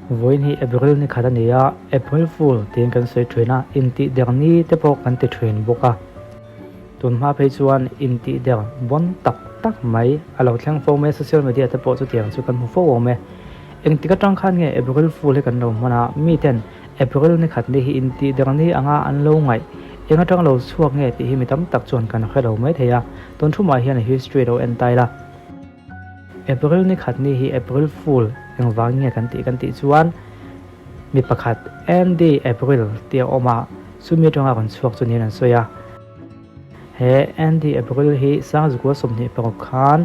Vawiin hi April ni khat a ni a, April Fool tiin kan sawi thin a, intihder ni te pawh kan ti thin bawk a. Tun hma phei chuan intihder bawn tak tak mai a lo thleng fo mai a, social media te pawh chutiang chu kan hmu fo awm e. Engtik atang khan nge April Fool hi kan lo hman a, miten April ni khat ni hi intihder ni anga an lo ngaih eng atang lo chhuak nge tih hi mi tam tak chuan kan hre lo mai thei a, tun thumah hian history lo en tai la. April ni khat ni hi April Fool engvang nge kan tih kan tih chuan mi pakhat Andy April tih a awm a, chumi atanga rawn chhuak chu niin an sawi a. He Andy April hi Sangzukua 26 khan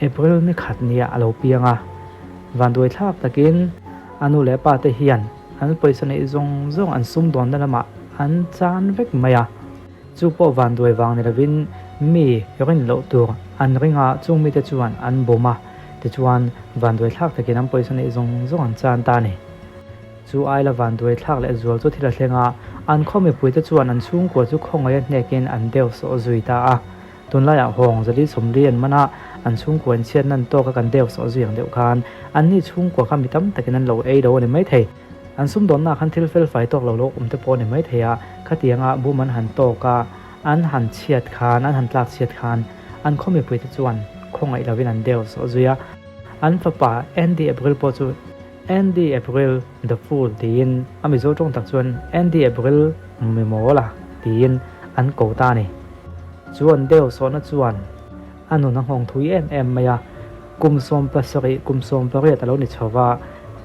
April ni khat nia a lo piang a, vanduai thlak takin a nu leh pa te hian an pawisa neih zawng zawng an sumdawnna lamah an chan vek mai a. Chu pawh vanduai vang ni lovin mi rin loh tur an ring a, chung mite chuan an bawm a, tichuan vanduai thlak takin an pawisa neih zawng zawng an chan ta a ni. Chu aila vanduai thlak leh zual chu thil a thleng a, an khaw mipuite chuan an chhungkua chu khawngaih a hnekin an deuh sawh zui ta a. Tunlaiah hawng zali sawmli an man a, an chhungkua in chhiatna an tawk a kan deuh sawh zui ang deuh khan anni chhungkua kha mi tam takin an lo ei lo a ni maithei. An sumdawnna khan thil fel fai tawk lo lo awm te pawh a ni maithei a, khatianga bum an han tawk a, an han chhiat khan, an han tlak chhiat khan an khaw mipuite chuan khawngaih lovin an deuh sawh zui a. An fapa Andy April pawh chu Andy April the Fool tiin a Mizo tawng tak chuan Andy April Mimawla tiin an ko ta a ni. Chu an deuh sawhna chuan A nun a nghawng thui em em mai a, kum 17, kum 18 a lo ni chho va,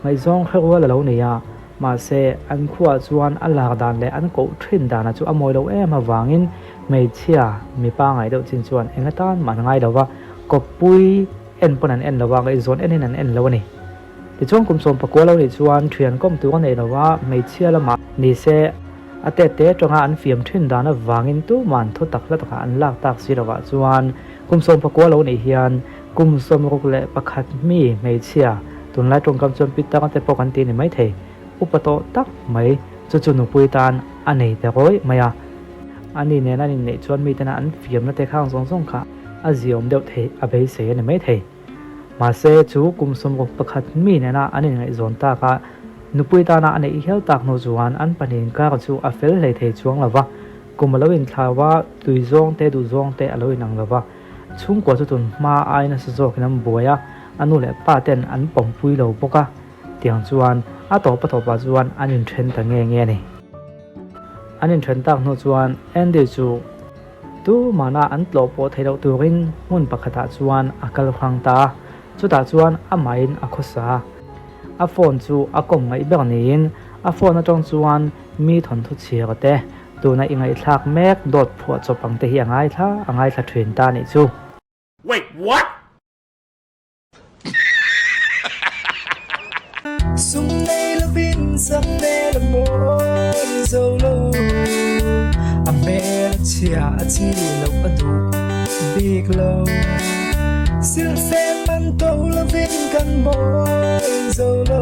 ngaihzawng hre rual a lo nei a, mahse an khuaah chuan a lak dan leh an koh thin dana chu a mawi lo em avangin hmeichhia mipa ngaih deuh chin chuan eng atan mah an ngai lo va, kawppui en pawn an en lo va, ngaihzawn enin an en lo a ni. Tichuan kum 19 lo nih chuan thian kawm tur a nei lo va, hmeichhia lamah ni se a tet te atanga an fiam thin dan avangin tuman thu tak hla takah an lak tak si lovah chuan kum 19 lo nih hian kum 61 mi hmeichhia tunlai tawngkam chuan pi tanga te pawh kan ti ni maithei upa tawh tak mai chu chu nupui tan a nei ta rawih mai a. Ani nen an inneih chuan mitena an fiamna te khang zawng zawng kha a ziaawm deuh thei a beisei a ni maithei. Mahse, chu kum 61 mi nena an inngaihzawn tak a, nupui tana a neih hial tak hnu chuan an pahnih inkar chu a fel hlei thei chuang lo va, kum a lo inthlau a, tui zawng te duh zawng te a lo inang lo va. Chhungkua chu tun hma ai nasa zawkin an buai a, a nu leh pa ten an pawmpui lo bawk a, tiang chuan a tawp a tawpah chuan an inthen ta nge nge a ni. An inthen tak hnu chuan Andy chu. Tu mahna an tlawh pawh theih loh turin hmun pakhatah chuan a kal hrang ta a, chutah chuan amahin a khawsa a. A phone chu a kawm ngaih ber niin a phone atang chuan mi thawnthu chhir te, tuna i ngaihthlak mek dawt phuah chawp ang te hi a ngaithla a ngaithla thin ta nih chu. Wait, what? Sum nei lovin sak hmel a mawi zo lo, a hmel a chhia a chi loh a duh bik lo. Silhfen man to lovin kan mawi zo lo.